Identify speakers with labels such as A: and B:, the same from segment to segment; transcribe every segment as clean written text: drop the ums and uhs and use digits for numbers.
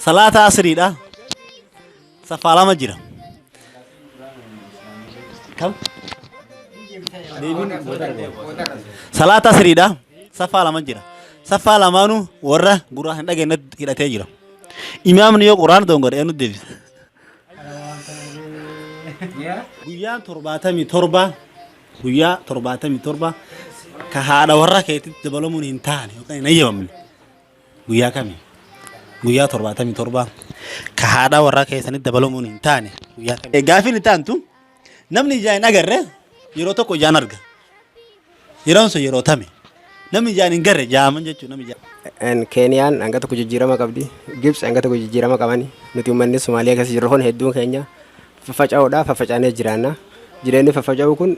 A: Salaata asriidha. Saffaa lama jira. Kam? Salaata asriidha. Saffaa lama jira. Saffaa lamaanuu warra gurraa hin dhageenyetti hidhatee jira. Imaamni yoo quraana dongore eenyu deebisa? Guyyaan 77 guyyaa 77 ka haadha warra keetitti dabalamuun hin taane yookaan hin hayyamamne guyyaa kami? Guyyaa 77 ka haadha warra keessanitti dabalamuun hin taane guyyaa kami? Gaafiin itti aantu namni ijaan hin agarre yeroo tokko ijaan arga. Yeroon sun yeroo tami? Namni ijaan hin garre jaaman jechuun namni ijaan.
B: Keeniyaan hanga tokko jijjiirama qabdi. Gibts hanga tokko jijjiirama qabani. Nuti uummanni Somaaliyaa keessa jirru kun hedduun keenya faffaca'oodha. Faffacaanee jiraanna. Jireenyi faffaca'uu kun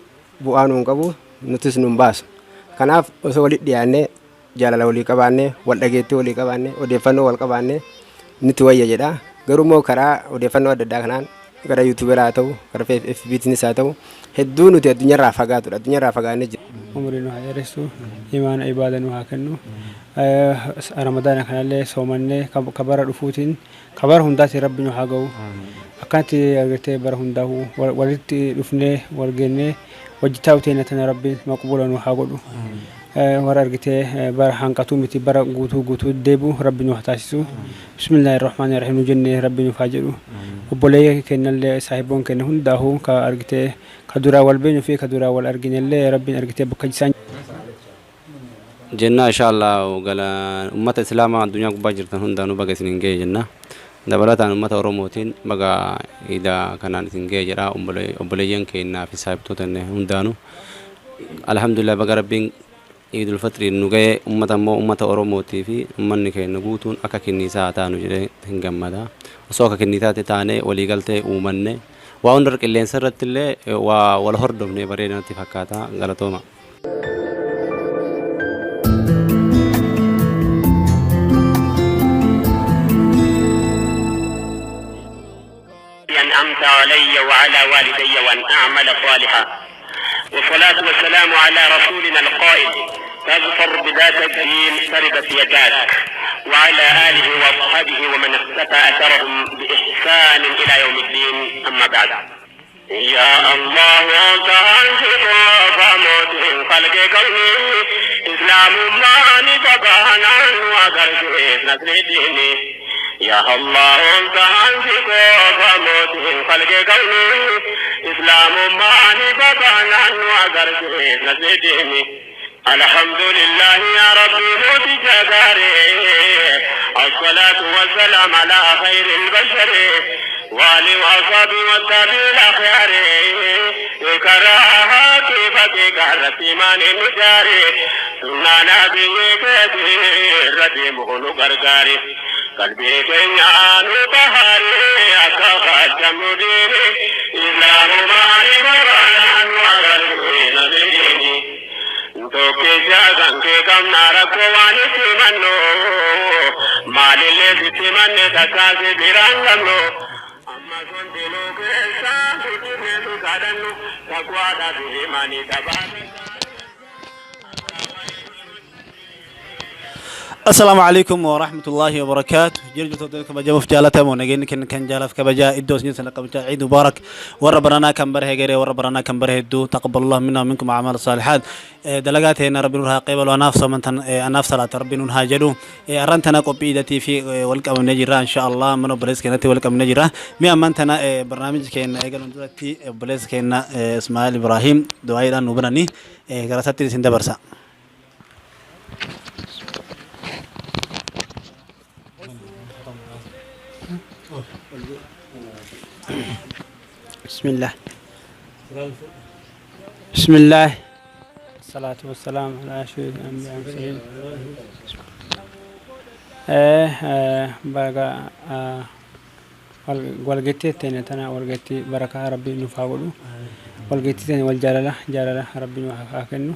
B: bu'aa nuun qabu nutis nuun baasu. Kanaaf osoo walitti dhiyaannee jaalala walii qabaannee wal dhageettii walii qabaannee odeeffannoo wal qabaannee nutti wayya jedha. Garuu immoo karaa odeeffannoo adda addaa kanaan gara yuutuuberaa haa ta'u gara FBTinis haa ta'u hedduu nuti addunyaarraa fagaatudha. Addunyaarraa fagaannee jira.
C: Umurii nu haa dheeressu, imaana ibaada nu haa kennu. Ramadaana kanallee soomannee ka bara dhufuutiin ka bara hundaatiin rabbi nu haa ga'u. Akkanatti argatee bara hundaa'u walitti dhufnee wal geennee wajji taa'u teenya tana rabbiin maqbuula nu haa godhu. Warra argitee bara hanqatuu miti bara guutuu guutuu deebi'u rabbi nu haa taasisu. Bismillaahi rahmaani rahiim nu jennee rabbi nuuf haa jedhu. Obboleeyyan keenyallee saahiboon keenya hundaa'u ka argitee ka duraa wal beenyu fi ka duraa wal arginellee rabbiin argitee bakka isaan
D: Jenna insha Allah gala ummata islaamaa addunyaa gubbaa jirtan hundaanuu baga isinin gahe jenna. Dabalataan ummata Oromootiin baga iida kanaan isin gahe jedha obboleeyyan keennaa fi saahibtoota hundaanuu. Alhamdulillah baga rabbiin Iidul Faxriin nu gahe ummata immoo ummata Oromootii fi ummanni keenya guutuun akka kinniisaa haa taanu jedhee hin gammada. Osoo akka kinniisaatti taanee waliigaltee uumanne waa hundarra qilleensa irratti illee waa wal hordofne bareeda natti fakkaata galatooma.
E: أنعمت علي وعلى والدي وأن أعمل صالحا والصلاة والسلام على رسولنا القائد فاظفر بذات الدين تربت يداك وعلى آله وأصحابه ومن اقتفى أثرهم بإحسان إلى يوم الدين أما بعد يا الله تنشط فموت خلق كوني إسلام ما نتبانا وقرشه نصر ديني يا الله تنشط فموت خلق كوني إسلام ما نتبانا وقرشه نصر ديني الحمد لله يا ربي موت جداري الصلاة والسلام على خير البشر والي وأصحابي والتابعين الأخيار كراها كيف كرتي من النجاري سنة نبي كثير ردي مهن غرغاري قلبي كنيان بهاري أكا خاتم ديني إسلام ماني بران وغرغي نبيني Tokkicha kan kee qabna rakkoo waan itti mannu maalillee sitti manne takkaa si biraan qabnu amma sondinuu keessaa sitti feetu kadhannu taqwaadha fi imaanii tabaata.
A: Assalaamu alaikum wa rahmatullahi wa barakaatu. Jira jirtu hordoftoota kabajamuuf jaalatamu nageenyi kenna kan jaalaaf kabajaa iddoo isin sana qabachaa Eid Mubarak warra baranaa kan bara hegeree warra baranaa kan bara hedduu taqabbalallahu minna wa minkum a'maal saalihaat dalagaa teena rabbi nur haa qeebalu anaaf soomantan anaaf salaata rabbi nun haa jedhu arran tana qophii iidatii fi wal qabamnee jirra insha Allah mana obboleessa keenyatti wal qabamnee jirra mi amman tana barnaamija keenya eegaluun duratti obboleessa keenya Ismaa'il Ibrahim du'aayiidhaan nu bananii gara isaatti isin dabarsa.
C: بسم الله بسم الله الصلاة والسلام على أشرف الأنبياء والمرسلين baga walgeettii teenya tana walgeettii barakaa rabbii nuuf haa godhu walgeettii teenya wal jaalala jaalala rabbii nu haa kennu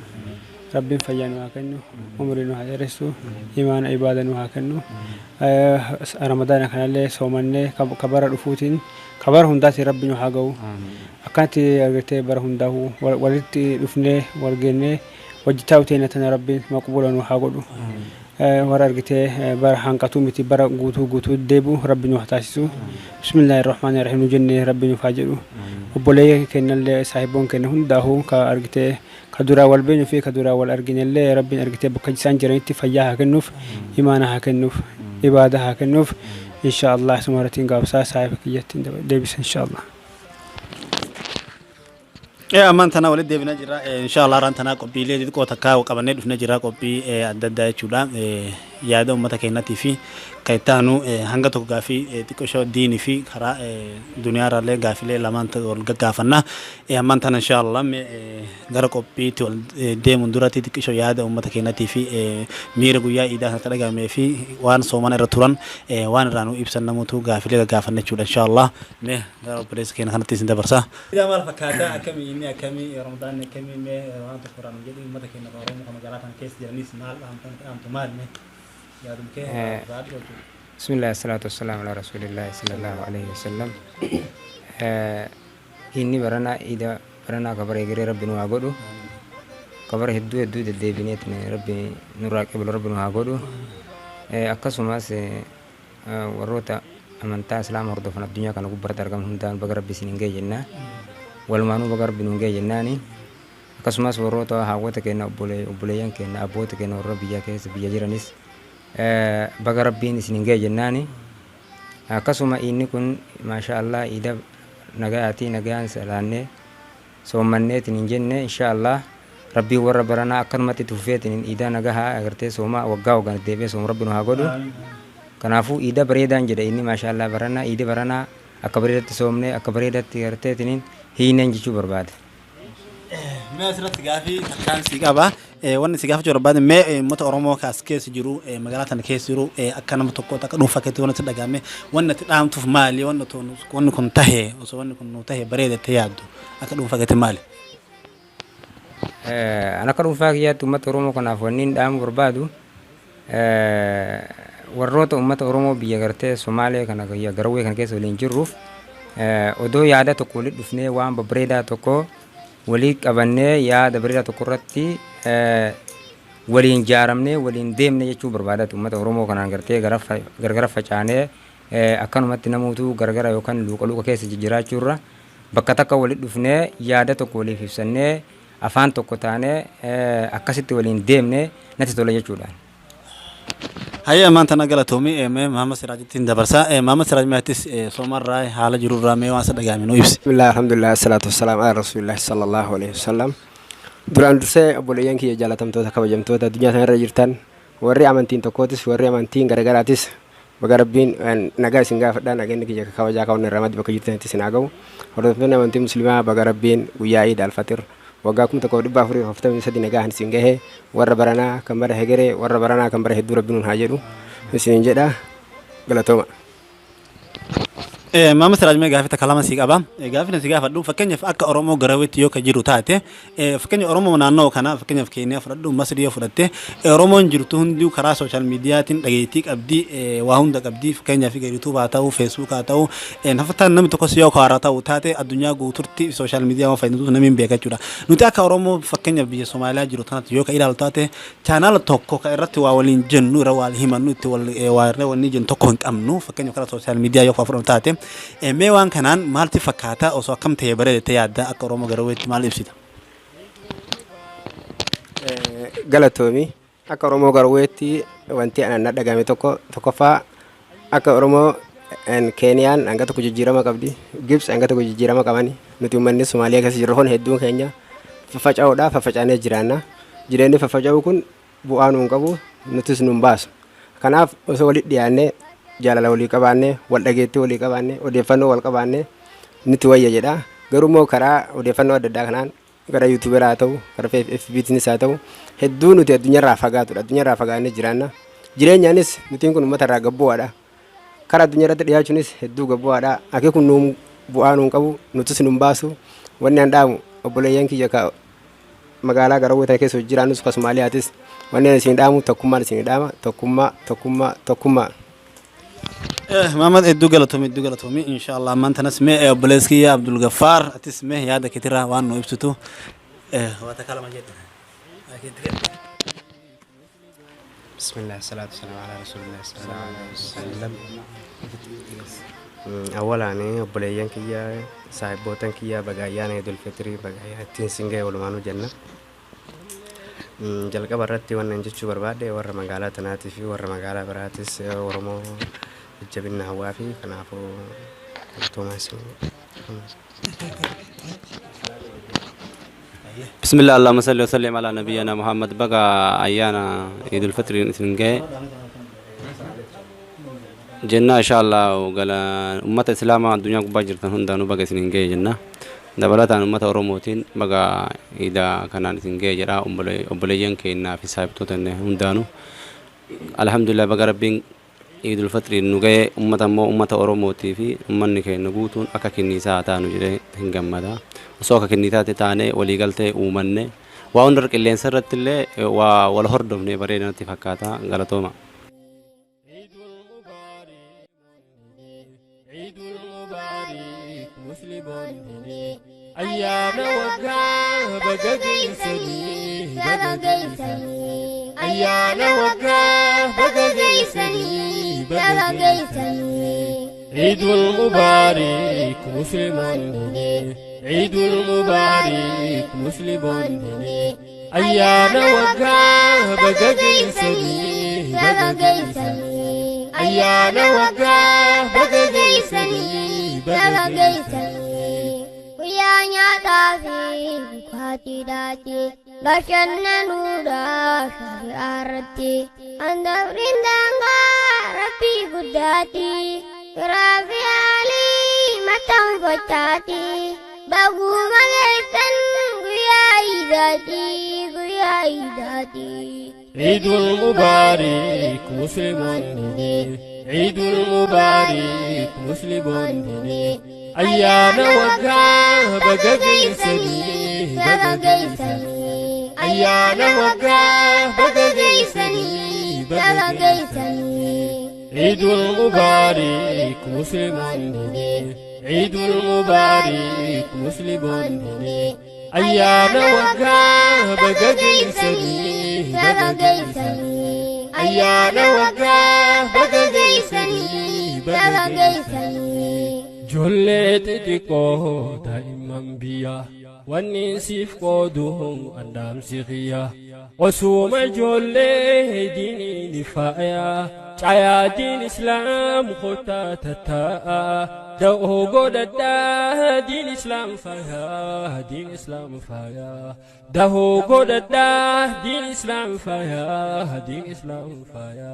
C: rabbiin fayyaa nu haa kennu umurii nu haa dheeressu imaana ibaada nu haa kennu ramadaana kanallee soomannee ka bara dhufuutiin ka bara hundaatiin rabbi nu haa ga'u akkanatti argatee bara hundaa'u walitti dhufnee wal geennee wajji taa'u teenya tana rabbiin maqbuula nu haa godhu. Warra argitee bara hanqatuu miti, bara guutuu guutuu deebi'u Rabbi nu haa taasisu. Bismillaahi Rahmaani Rahiim nu jennee Rabbi nuuf haa jedhu. Obboleeyyan keenyallee, saahiboon keenya hundaahuu, ka argitee ka duraa wal beenyu fi ka duraa wal arginellee, Rabbiin argitee bakka isaan jiranitti fayyaa haa kennuuf, imaana haa kennuuf, ibaadaa haa kennuuf, insha Allah. Isuma irratti hin gaabsaa, saahiba kiyyatti deebisa, insha Allah.
A: Ammaan tana walitti deebinaa jirra. Insha Allah har'aan tana qophiilee xixiqqoo takka qabannee dhufnee jirra, qophii adda addaa jechuudha. Yaada uummata keenyatii fi kan itti aanu hanga tokko gaafii xiqqoo ishee diinii fi karaa duniyaa irraallee gaafiilee lamaan wal gaggaafanna. Ammaan tana insha Allah gara qophiitti wal deemuun duratti xiqqoo ishee yaada uummata keenyatii fi miira guyyaa iidaa kanatti dhagahamee fi waan soomana irra turan waan irraa nu ibsan namoota gaafiilee gaggaafanna jechuudha, insha Allah. Mee gara obboleessa keenya kanatti isin dabarsa. Idaa maal fakkaata? Akkamii inni, akkamii Ramadaanni, akkamii? Mee waan tokko irraa nu jedhi. Uummata keenya kan Oromoo kan magaalaa kana keessa jiranis maal dhaamtan, dhaamtu maal, mee yaadum kee irraa jechuudha.
B: Bismillah, salatu wassalamu ala rasulillahi sallallahu alaihi wasallam. Inni baranaa, iida baranaa kabara egeree Rabbi nu haa godhu. Kabara hedduu hedduu deddeebineetiin Rabbi nurraa qiblu Rabbi nu haa godhu. Akkasumas warroota amantaa Islaama hordofan addunyaa kana gubbaratti argaman hundaan baga Rabbi isin hin ga'e jenna. Walumaanuu baga Rabbi nu hin ga'e jennaani. Akkasumas warroota haawwota keenya, obboleeyyan keenya, abboota keenya warra biyya keessa biyya jiranis baga Rabbiin isin hin ga'e jennaani. Akkasuma inni kun maasha Allah iida nagayaati, nagayaan salaannee soommanneetiin hin jenne. Insha Allah Rabbiin warra baranaa akkanumatti itti fufeetiin iidaa nagahaa agartee sooma waggaa waggaan itti deebi'ee soomu Rabbi nu haa godhu. Kanaafuu iida bareedaan jedha inni, maasha Allah baranaa, iida baranaa akka bareedatti soomnee akka bareedatti agarteetiin hiineen jechuu barbaada.
A: Mee asirratti gaafii takkaan si qaba. Wanni si gaafachuu barbaade, mee uummata Oromoo kaas keessa jiru, magaalaa tana keessa jiru, akka nama tokkootti, akka dhuunfaa keetti wanni si dhagahame, wanni ati dhaamtuuf maali? Wanni otoo wanni kun tahe, osoo wanni kun nu tahe bareeda itti yaaddu akka dhuunfaa keetti maali?
B: An akka dhuunfaa kiyyaatti uummata Oromoo kanaaf wanni hin dhaamu barbaadu, warroota uummata Oromoo biyya gartee Somaalee kana, biyya Garawwee kana keessa waliin jirruuf, odoo yaada tokko walitti dhufnee waan babbareedaa tokko walii qabannee yaada bareedaa tokko irratti waliin jaaramnee waliin deemne jechuu barbaadatu. Uummata Oromoo kanaan gartee gargara facaanee akkanumatti namootu gargara yookaan luuqa luuqa keessa jijjiraachuurra bakka takka walitti dhufnee yaada tokko waliif ibsannee afaan tokko taanee akkasitti waliin deemne natti tola jechuudha.
A: Hayyee, ammaan tana galatoomi. Mee Muhammad Siraajittiin dabarsa. Muhammad Siraaj, meetis soomarraa haala jirurraa mee waan isa dhagahame nu ibsi.
B: Bismillah, alhamdulillah, salatu wassalaam ala rasuulillah sallallahu alaihi wasallam. Duraan dursee obboleeyyan kiyya jaalatamtoota kabajamtoota addunyaa kana irra jirtan, warri amantiin tokkootis warri amantiin garaagaraatis, baga Rabbiin nagaa isin gaafadha. Nageenyi kiyya kabajaa kaawwan irraa maddi bakka jirtanitti isin haa ga'u. Hordoftoonni amantii Muslimaa, baga Rabbiin guyyaa Iid Alfaxir waggaa 1443 nagaan isin gahe. Warra baranaa kan bara hegeree, warra baranaa kan bara hedduu Rabbi nuun haa jedhu isinin jedha. Galatooma.
A: Maama Siraaj, mee gaafii takka lama sii qaba. Gaafii si gaafadhu, fakkeenyaaf akka Oromoo Garaweetti yoo ka jiru taate, fakkeenya Oromoo naannoo kana, fakkeenyaaf Keeniyaa fudhadhu, Masrii yoo fudhatte, Oromoon jirtu hunduu karaa social miidiyaatiin dhageettii qabdi, waa hunda qabdi. Fakkeenyaaf YouTube haa ta'u, Facebook haa ta'u, nafataan namni tokkos yoo kaara ta'u taate addunyaa guututti social miidiyaa waan fayyadamtuuf namni hin beeka jechuudha. Nuti akka Oromoo fakkeenyaaf biyya Somaaliyaa jiru kanatti yoo ka ilaalu taate, chaanaala tokko ka irratti waa waliin jennu, irra waa himannu, itti wal waa irra wanni jennu tokko hin qabnu, fakkeenyaaf karaa social miidiyaa yoo fudhannu taate. Mee waan kanaan maalti fakkaata, osoo akkam ta'e bareeda yaadda, akka Oromoo Garaweetti maal ibsita?
B: Galatoomi. Akka Oromoo Garaweetti wanti anan dhagame tokko tokkoffaa, akka Oromoo Keeniyaan hanga tokko jijjiirama qabdi. Gibsi hanga tokko jijjiirama qabani. Nuti uummanni Somaaliyaa keessa jirru kun hedduun keenya faffaca'uudha, faffacaanee jiraanna. Jireenyi faffaca'uu kun bu'aa nuun qabu, nutis nuun baasu. Kanaaf osoo walitti dhiyaannee jaalala walii qabaannee, wal dhageettii walii qabaannee, odeeffannoo wal qabaannee nuti wayya jedha. Garuu immoo karaa odeeffannoo adda addaa kanaan gara YouTuberaa haa ta'u, karaa FBTinis haa ta'u, hedduu nuti addunyaarraa fagaatudha. Addunyaarraa fagaannee jiraanna. Jireenyaanis nutiin kun uummata irraa gabbu'aadha. Karaa addunyaa irratti dhiyaachuunis hedduu gabbu'aadha. Akki kun nuun bu'aa nuun qabu, nutis nuun baasu. Wanni an dhaamu obboleeyyan kiyya ka magaalaa Garawwee tana keessa jiraannus ka Somaaliyaatis, wanni an isin dhaamu tokkummaan isin dhaama, tokkummaa, tokkummaa, tokkummaa.
A: Maamad, hedduu galatoomi, hedduu galatoomi. Inshallah ammaan tanas mee obboleessi kiyya Abdul Gaffaar, atis mee yaada keetirraa waan nu ibsitu waa takka lama jedhe.
B: Bismillah, salaatu salaam ala rasuulillah sallallahu alaihi wasallam. Awwalaan obboleeyyan kiyya, saahibbootan kiyya, baga ayyaana Idul Fitrii, baga ittiin sin ga'e walumaanuu jenna. Jalqaba irratti wannan jechuu barbaade warra magaalaa tanaatii fi warra magaalaa biraatis Oromoo jajjabina hawaa fi kanaafuu galatoomaa isin.
D: بسم الله اللهم صل وسلم على نبينا محمد. بقى أيانا عيد الفطر إسنجي جنة إن شاء الله. وقال أمة الإسلام الدنيا قباجرتن هندانو بقى إسنجي جنة dabalataan uummata Oromootiin baga iida kanaan isin ga'e jedha. Obboleeyyan keenya fi saahibtoota hundaanuu alhamdulillah, baga rabbiin Iidul Fixriin nu ga'e. Uummata immoo uummata Oromootii fi uummanni keenya guutuun akka kinniisaa haa taanu jedhee hin gammada. Osoo akka kinniisaatti taanee waliigaltee uumanne waa hunda qilleensa irratti illee waa wal hordofne bareeda natti fakkaata. Galatooma.
F: عيد المبارك مسلم أيام وقا بقى سني، أيام وقا بقى سني. عيد المبارك مسلم، عيد المبارك مسلم، أيام وقا بقى سني، أيام وقا بقى سني.
G: Guyyaa nyaataa fi dhugaatiidhaati bashannanuudha shari'aa irratti handafriin daangaa rabbii guddaati firaa fi haalii maxxanfachaati baguma geessan guyyaa iidaati, guyyaa iidaati.
F: عيد المبارك مسلم، عيد المبارك مسلم، أيام وقا بقى سني، أيام وقا بقى سني. عيد المبارك مسلم، عيد المبارك مسلم، أيام وقا بقى سني، أيام وقا بقى سني. Ijoollee xixiqqoo daa'imman biyya wanni siif qoodu andaamsi xiyya osuma ijoollee diiniin faaya caayaa diin islaam kottaa tattaa'a da'oo godhadhaa diin islaam faaya, diin islaam faaya, da'oo godhadhaa diin islaam faaya, diin islaam faaya,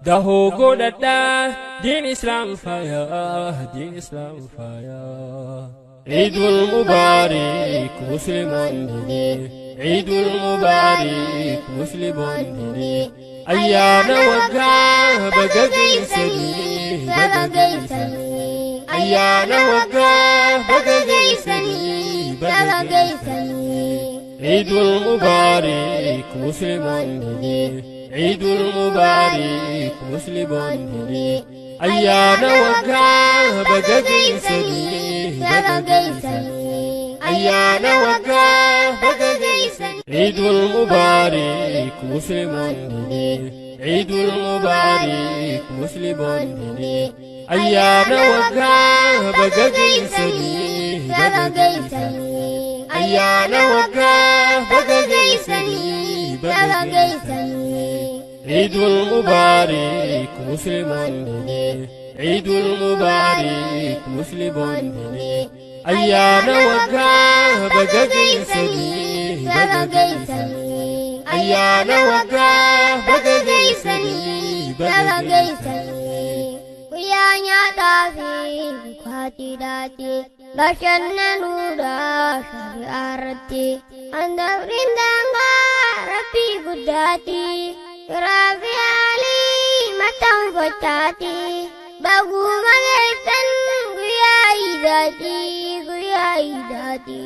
F: da'oo godhadhaa diin islaam faaya, diin islaam faaya. عيد المبارك مسلم، عيد المبارك مسلم، أيام وقا بقى سني، أيام وقا بقى سني. عيد المبارك مسلم، عيد المبارك مسلم، أيام وقا بقى سني، أيام وقا بقى سني. عيد المبارك مسلم، عيد المبارك مسلم، أيام وقا بقى سني، أيام وقا بقى سني. عيد المبارك مسلم، عيد المبارك مسلم، أيام وقا بقى سني، أيام وقا بقى سني.
G: Guyyaa nyaataa fi dhugaatiidhaati bashannanuudha shari'aa irratti handafriin daangaa rabbii guddaati firaa fi haalii maxxanfachaati baguma geessan guyyaa iidaati, guyyaa iidaati.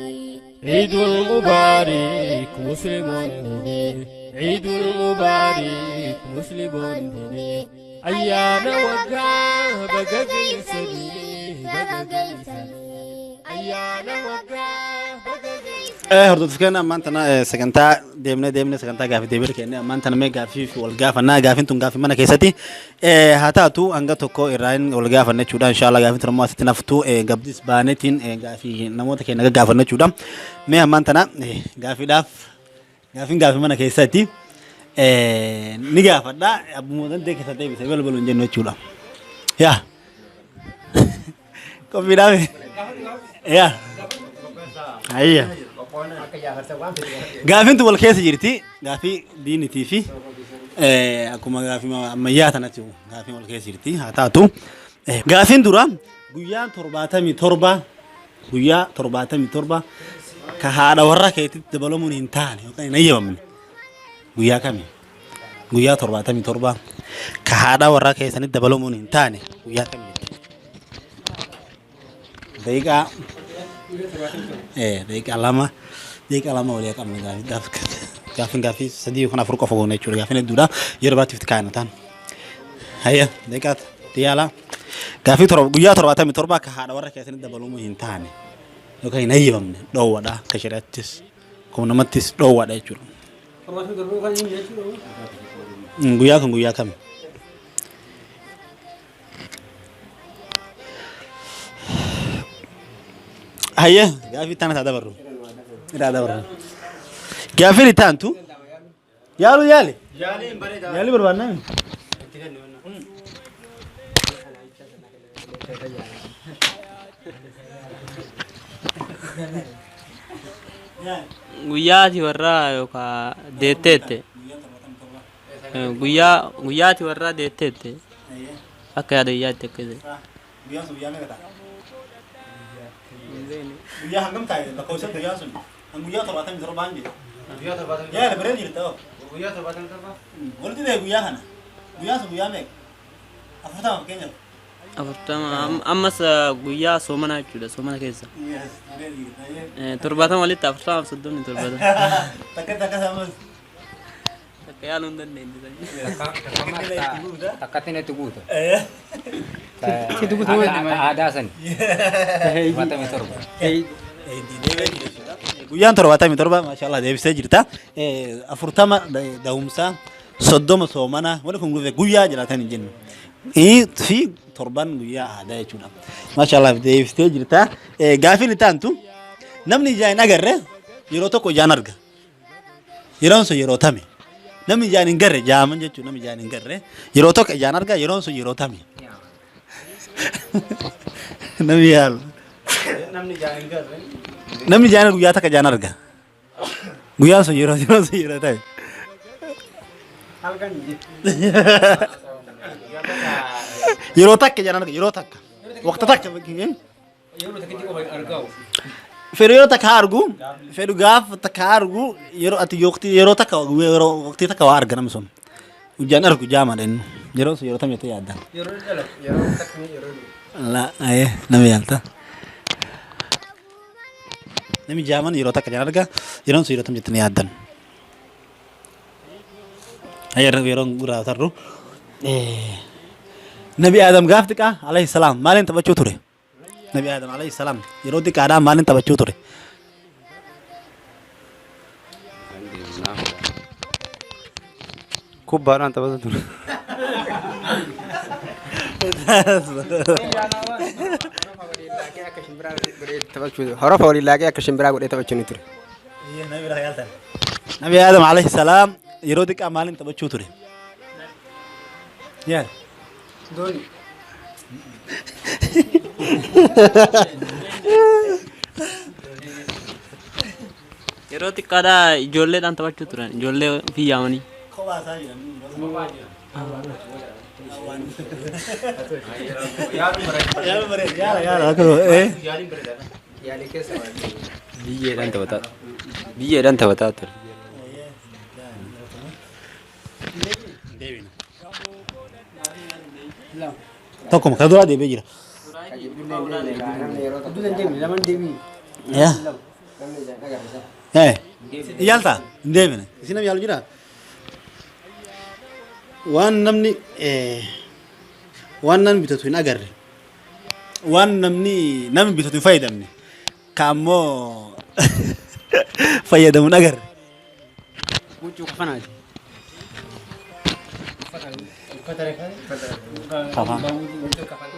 F: عيد المبارك مسلم، عيد المبارك مسلم، أيام وقا بقى سني، أيام وقا بقى.
A: Hordoftoota keenya ammaan tana sagantaa deemnee deemnee sagantaa gaafii deebii kenne ammaan tana mee gaafii wal gaafannaa gaafiin tun gaafii mana keessatti haa taatu hanga tokko irraa hin wal gaafanna jechuudha inshaallah gaafiin tun ammoo asitti naftu gabdis baanetiin gaafii namoota keenya gaggaafanna jechuudha mee ammaan tana gaafiidhaaf gaafiin gaafii mana keessatti ni gaafadha abbuma dandee keessa deebisee balbalu hin jennu jechuudha yaa Qophiidhaaf. Yaa. Ayya. Gaafiin tun wal keessa jirti. Gaafii diinitii fi akkuma gaafii ammayyaa tanatti gaafiin wal keessa jirti. Haa taatu. Gaafiin dura guyyaan 77 guyyaa 77 ka haadha warra keetitti dabalamuun hin taane yookaan hin ayyamamne guyyaa kami? Guyyaa 77 ka haadha warra keessanitti dabalamuun hin taane guyyaa kami? Daqiiqaa daqiiqaa lama daqiiqaa lama walii qabna gaafii gaafii sadii yookaan afur qofa goona jechuudha gaafiin hedduudha yeroo baatiif kaa'an ta'an. Hayya daqiiqaa xiyyaala gaafii torba guyyaa 77 ka haadha warra keessanitti dabalamuu hin taane yookaan hin hayyamamne dhoowwadha akka shari'attis akkuma namattis dhoowwadha jechuudha. Guyyaa kun guyyaa kami? Hayyee gaafii itti aanaa dabarru. Irraa dabarru. Gaafiin itti aantu yaalu yaali. Yaalii barbaannaa mi?
H: Guyyaa ati warraa yookaan deetteette. Guyyaa guyyaa ati warraa deetteette. Akka yaada guyyaatti akka ta'e.
A: Guyyaan sun guyyaa meeqa ta'a? Guyyaa hangam taa'e lakkoofsa guyyaan sun? Kan guyyaa 77n jedhe.
D: Guyyaa 77.
A: Yaada baree jirta hoo?
D: Guyyaa 77.
A: Walitti ta'e guyyaa kana. Guyyaan sun guyyaa meeqa? 40 fakkeenyaaf.
H: 40 ammas guyyaa soomanaa jechuudha soomana keessa.
A: Yes, baree jirta.
H: 70 walitti 40 fi 30 70.
A: Takka takka ammas.
H: Takka yaaluu hin dandeenye.
I: Takkatti natti guuta. Aadaa sani. 77.
A: Guyyaan 77 maashaallah deebisee jirta. 40 da'umsaa 30 soomana wanni kun guyyaa jiraatan hin jennu. Fi torban guyyaa aadaa jechuudha. Maashaallah deebistee jirta. Gaafiin itti aantu namni ijaan hin agarre yeroo tokko ijaan arga. Yeroon sun yeroo tami. Namni ijaan hin garre jaaman jechuun namni ijaan hin garre yeroo tokko ijaan arga yeroon sun yeroo tami. Namni yaalu.
D: Namni ijaan hin garre.
A: Namni ijaan guyyaa takka ijaan arga. Guyyaan sun yeroo yeroon sun yeroo tami.
C: Halkan
A: Yeroo takka ijaan arga yeroo takka. Waqta takka. Fedhu yeroo takka haa argu, fedhu gaafa takka haa argu, yeroo ati yooktii yeroo takka yeroo waqtii takka waa arga namni sun. Ijaan argu jaamaadha inni. Yeroo sun yeroo tam jettee yaadda. La ayee nama yaalta. Namni jaaman yeroo takka ijaan arga, yeroon sun yeroo tam jettanii yaaddan. Ayee yeroon guraa tarru. Nabi Aadam gaaf xiqqaa alayhi salaam maaliin taphachuu ture? Nabi Aadam alayhi salaam yeroo xiqqaadhaa maaliin taphachuu ture?
D: Kubbaadhaan taphata ture.
B: Horofa waliin laaqee akka shimbiraa godhee taphachuu ni ture.
A: Nabi Aadam alayhi salaam yeroo xiqqaa maaliin taphachuu ture? Yaal.
H: Yeroo xiqqaadhaa ijoolleedhaan taphachuu turan. Ijoollee ofii yaamanii.
A: Kophaa isaa jiran. Yaala bareeda. Yaala yaala.
I: Biyyeedhaan taphataa. Biyyeedhaan taphataa ture.
A: Tokkuma kan duraa deebi'ee jira. Yaa. Eh. Yaalta hin deebine. Isin namni yaalu jira? Waan namni waan namni bitatu hin agarre. Waan namni namni bitatu hin fayyadamne. Ka ammoo fayyadamu hin agarre.
C: Huccuu kafanaati.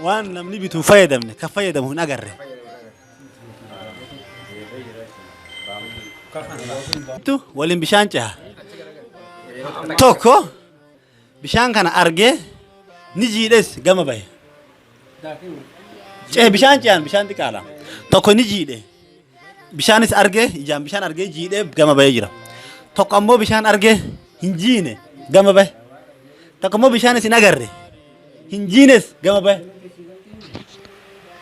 A: Waan namni bitu hin fayyadamne kan fayyadamu hin agarre. Tu waliin bishaan ceha. Tokko bishaan kana argee ni jiidhes gama bahe. Cehe bishaan cehan bishaan xiqqaadha. Tokko ni jiidhe. Bishaanis argee ijaan bishaan argee jiidhee gama bahee jira. Tokko ammoo bishaan argee hin jiine gama bahe. Tokko ammoo bishaanis hin agarre hin jiines gama bahe.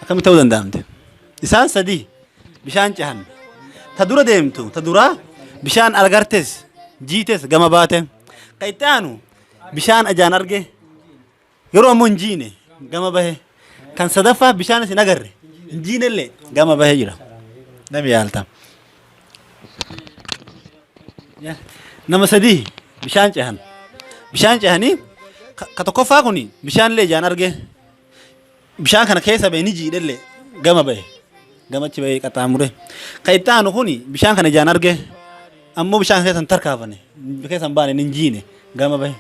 A: Akkamitti ta'uu danda'amte? Isaan sadii bishaan cehan. Ta dura deemtu ta duraa bishaan argartes jiites gama baate. Ka itti aanu bishaan ajaan arge yeroo ammoo hin jiine gama bahe. Kan sadaffaa bishaanis hin agarre hin jiinellee gama bahee jira. Nami yaalta. Nama sadii bishaan cehan. Bishaan cehanii ka tokkoffaa kun bishaanillee ijaan arge bishaan kana keessa bahe ni jiidhellee gama bahe gamachi bahee qaxxaamure. Ka itti aanu kun bishaan kana ijaan arge ammoo bishaan keessa hin tarkaanfane keessa hin baane hin jiine gama bahe.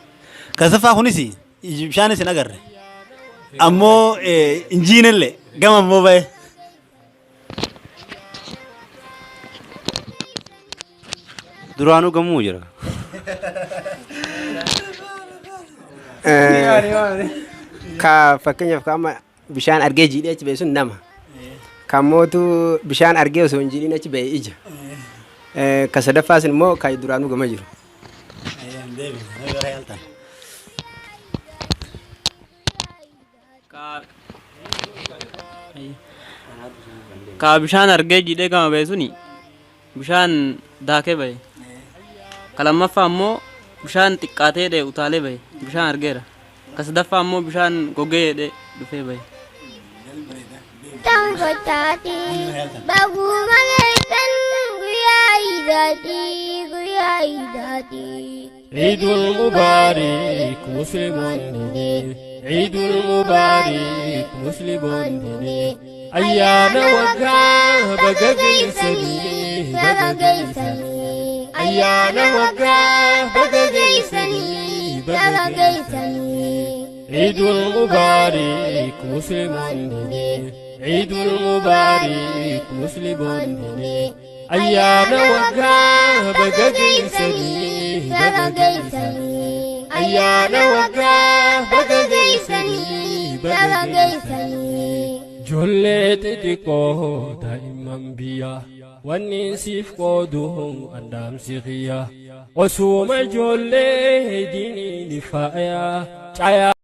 A: Ka sadaffaa kunis bishaanis hin agarre ammoo hin jiinellee gama ammoo bahe.
D: Duraanuu gamuu jira.
B: Ka fakkeenyaaf ka amma bishaan argee jiidhee achi ba'e sun nama. Kan mootu bishaan argee osoo hin jiidhin achi ba'e ija. Ka sadaffaas immoo ka duraanuu gama jiru.
H: Ka bishaan argee jiidhee gama ba'e suni bishaan daakee ba'e. Ka lammaffaa immoo bishaan xiqqaatee dhee utaalee ba'e bishaan argeera. Ka sadaffaa immoo bishaan gogee dhee dhufee ba'e.
G: Tanfachaati baguma geessan guyyaa iidaati guyyaa iidaati.
F: Eidul Mubarak Musliimoonni Eidul Mubarak Musliimoonni ayyaana waggaa baga geessanii baga geessanii ayyaana waggaa baga geessanii baga geessanii Eidul Mubarak Musliimoonni Eidul Mubarak Musliimoonni ayyaana waggaa baga geessanii baga geessanii ayyaana waggaa baga geessanii baga geessanii. Ijoollee xixiqqoo daa'imman biyya wanni siif qoodu andaamsi kiyya osuma ijoollee diiniin faaya caayaa.